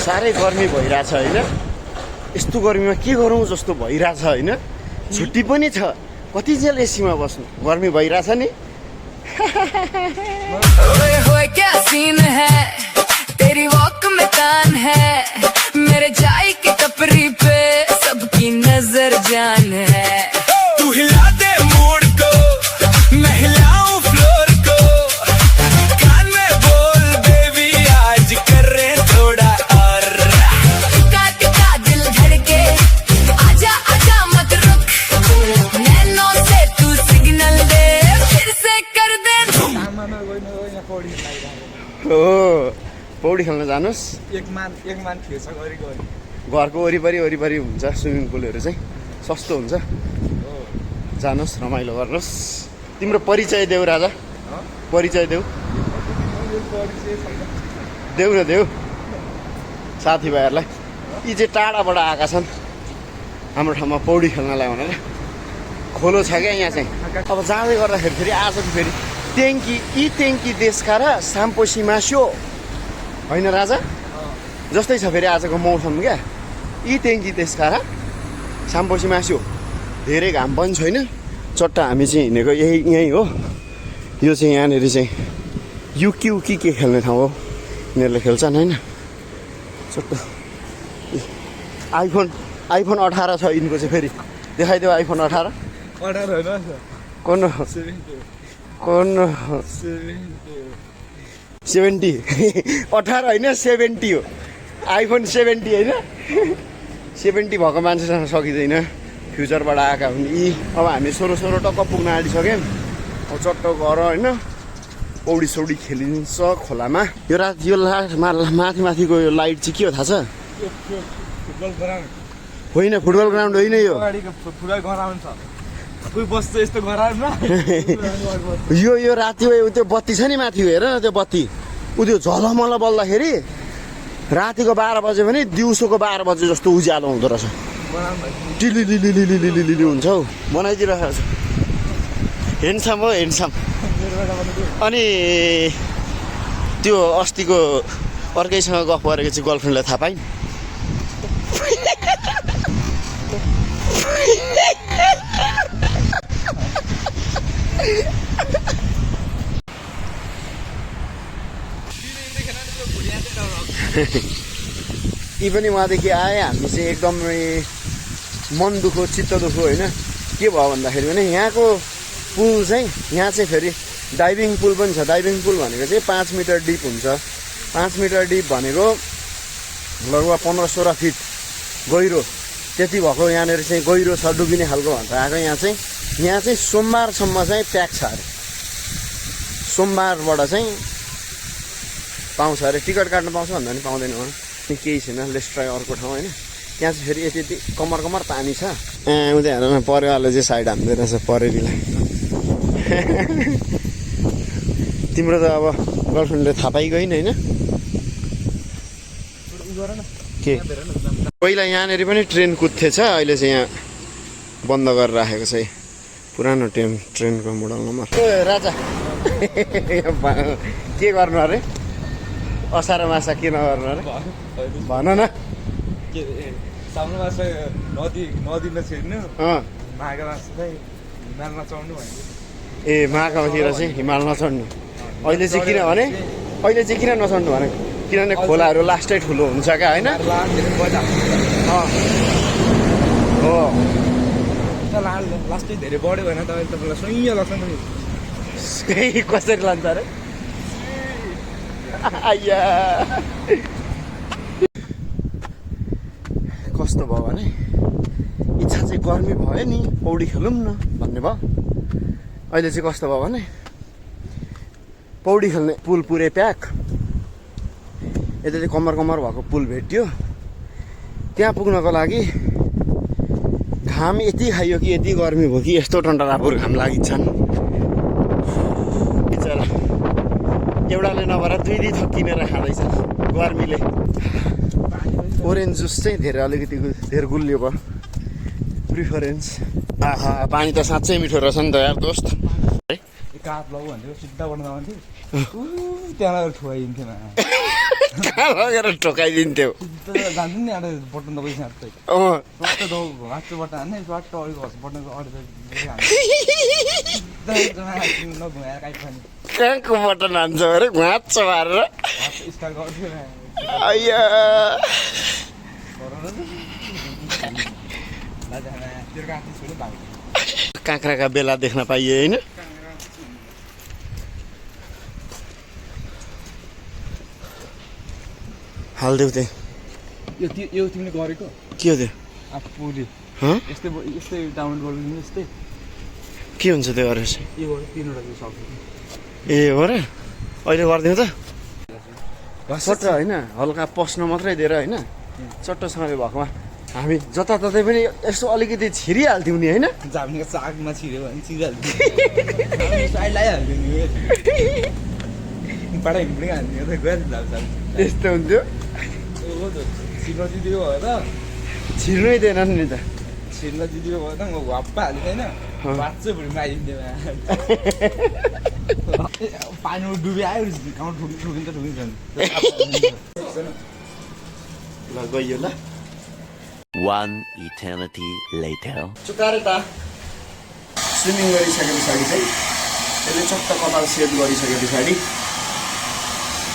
साह्रै गर्मी भइरहेछ होइन यस्तो गर्मीमा के गरौँ जस्तो भइरहेछ होइन छुट्टी पनि छ कति जेल एसीमा बस्नु गर्मी भइरहेछ नि ओए होए क्या सीन है तेरी वॉक में तान है मेरे चाय की टपरी पे सबकी नजर जान है तू हिला दे मूड को मैं हिलाऊं फ्लोर को कान में बोल बेबी आज कर रहे थोड़ा और टिका दिल धड़के आजा आजा मत रुक नैनों से तू सिग्नल दे फिर से कर दे हो पौडी खेल्न जानुहोस् एक मान थियो छ गरी घरको वरिपरि हुन्छ स्विमिङ पुलहरू चाहिँ सस्तो हुन्छ जानुहोस् रमाइलो गर्नुहोस् तिम्रो परिचय देऊ राजा परिचय देऊ देऊ न देऊ साथीभाइहरूलाई यी चाहिँ टाढाबाट आएका छन् हाम्रो ठाउँमा पौडी खेल्नलाई भनेर खोलो छ क्या यहाँ चाहिँ अब जाँदै गर्दाखेरि फेरि आजको फेरि ट्याङ्की देशका र साम्पोसी मास्यो होइन राजा जस्तै छ फेरि आजको मौसम क्या यी ट्याङ्की देशका र साम्पोसी मास्यो धेरै घाम पनि छैन चट्टा हामी चाहिँ हिँडेको यहीँ हो यो चाहिँ यहाँनिर चाहिँ युकी के खेल्ने ठाउँ हो यिनीहरूले खेल्छन् होइन चट्टा आइफोन 18 छ यिनको चाहिँ फेरि देखाइदेऊ आइफोन 18 कोन 70 18 होइन 70 हो आइफोन 70 होइन 70 भएको मान्छेसँग सकिँदैन फ्युचरबाट आएका हुन् यी अब हामी सोरो टक्क पुग्न आँटिसक्यौँ अब चट्टो घर होइन पौडी सौडी खेलिन्छ खोलामा यो रात यो माथिको यो लाइट चाहिँ के हो थाहा छ फुटबल ग्राउन्ड होइन फुटबल ग्राउन्ड होइन यो फुटबल ग्राउन्ड छ कोही बस्छ यस्तो ग्राउन्डमा यो राति त्यो बत्ती छ नि माथि हेर न त्यो बत्ती उ त्यो झलमल बल्दाखेरि रातिको 12 बजे भने दिउँसोको 12 बजे जस्तो उज्यालो हुँदो रहेछ टिलिलिलिलिलिलिलिलि हुन्छ हौ बनाइदिइरहेको छ हेन्डसम हो हेन्डसम अनि त्यो अस्तिको अर्कैसँग गफ गरेको चाहिँ गर्लफ्रेन्डलाई थाहा पाइन् यी पनि उहाँदेखि आए हामी चाहिँ एकदमै मन दुखो चित्त दुखो होइन के भयो भन्दाखेरि भने यहाँको पुल चाहिँ यहाँ चाहिँ फेरि डाइभिङ पुल पनि छ डाइभिङ पुल भनेको चाहिँ 5 मिटर डिप हुन्छ 5 मिटर डिप भनेको लगभग 15-16 फिट गहिरो त्यति भएको यहाँनिर चाहिँ गहिरो छ डुबिने खालको भन्छ आएको यहाँ चाहिँ सोमबारसम्म चाहिँ प्याक छ अरे सोमबारबाट चाहिँ पाउँछ अरे टिकट काट्नु पाउँछ भन्दा पनि पाउँदैन होला केही छैन लेट्स ट्राई अर्को ठाउँ होइन त्यहाँ चाहिँ फेरि यति कमर पानी छ उनीहरूमा परेवाले चाहिँ साइड हान्दै रहेछ परेरीलाई तिम्रो त अब गर्लफ्रेन्डले थाहा पाइगयो होइन के पहिला यहाँनिर पनि ट्रेन कुद्थेछ अहिले चाहिँ यहाँ बन्द गरेर राखेको छ पुरानो ट्रेनको मोडल नम्बर राजा के गर्नु अरे असार माछा के नगर्नु अरे भन न साउन माछा नदी नछिर्नु माघा माछा चाहिँ हिमाल नचढ्नु भनेको ए माघातिर चाहिँ हिमाल नचढ्नु अहिले चाहिँ किन नचढ्नु भने किनभने खोलाहरू लास्टै ठुलो हुन्छ क्या होइन हो लास्टै धेरै बढ्यो भने तपाईँलाई सुइँ लाग्छ नि कसरी लान्छ अरे कस्तो भयो भने इच्छा चाहिँ गर्मी भयो नि पौडी खेलौँ न भन्ने भयो अहिले चाहिँ कस्तो भयो भने पौडी खेल्ने पुल पुरै प्याक यता चाहिँ कम्मर भएको पुल भेट्यो त्यहाँ पुग्नको लागि घाम यति खाइयो कि यति गर्मी भयो कि यस्तो टन्टरापुर घाम लागिन्छन् बिचरा एउटाले नभएर 2 दिन थकिनेर खाँदैछ गर्मीले ओरेन्ज जुस चाहिँ अलिकति धेरै गुलियो भयो प्रिफरेन्स आहा पानी त साँच्चै मिठो रहेछ नि त यार दोस्त काप लौ भन्थ्यो सिधा बढ्न जान्थ्यो त्यहाँ ठुवाइन्थ्यो कहाँ लगेर ठोकाइदिन्थ्यो जान्छु नि एउटा बटन दबाइस हात्दै अँ स्वाट दबाउ हात्छु बटन हान्ने स्वाट अलिक हस् बटनको अरू नघुमाएर काहीँ पनि कहाँको बटन हान्छ अरे घाँच मारेर स्टार गर्थ्यो अಯ್ಯ तेरो काँटी छोड्यो भाइ काँक्राका बेला देख्न पाइए होइन हालिदेऊ त्यही यो तिमीले गरेको के हो त्यो आफूले हँ यस्तै यस्तै डाउनलोड गर्नु यस्तै के हुन्छ त्यो गरेर चाहिँ यो गर्यो 3 वटा सक्छ ए हो र अहिले गरिदिउँ त चट्ट होइन हल्का पस्न मात्रै दिएर होइन चट्टसँगले भएकोमा हामी जताततै पनि यसो अलिकति छिरिहाल्थ्यौँ नि होइन जापानीको सागमा छिर्यो भने छिरिहाल्थ्यो साइड लगाइहाल्थ्यो नि पढाइ पनि हाल्थ्यो गइहाल्थ्यो त्यस्तो हुन्थ्यो छिर्न दिदियो भयो त छिर्नै दिएनन् नि त छिर्न दिदियो भयो त म वाप्पा हाल्थेँ होइन बाँच्छु भुँडीमा आइदिन्थ्यो पानीमा डुबी आयो गाउँ ठुकिन्छ ल गइयो ल One eternity later. चुकारे त स्विमिङ गरिसके पछाडि चाहिँ त्यसले चट्ट कपाल सेभ गरिसके पछाडि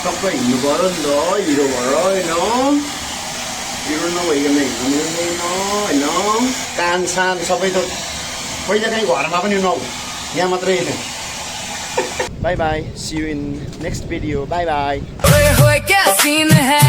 टक्क हिँड्नु पऱ्यो नि त हिरो भएर होइन हिरो नभइकन हिँड्नु मिल्दैन होइन कान सान सबै त पहिला काहीँ घरमा पनि नौ यहाँ मात्रै bye bye see you in next video bye bye ओए होए क्या सीन है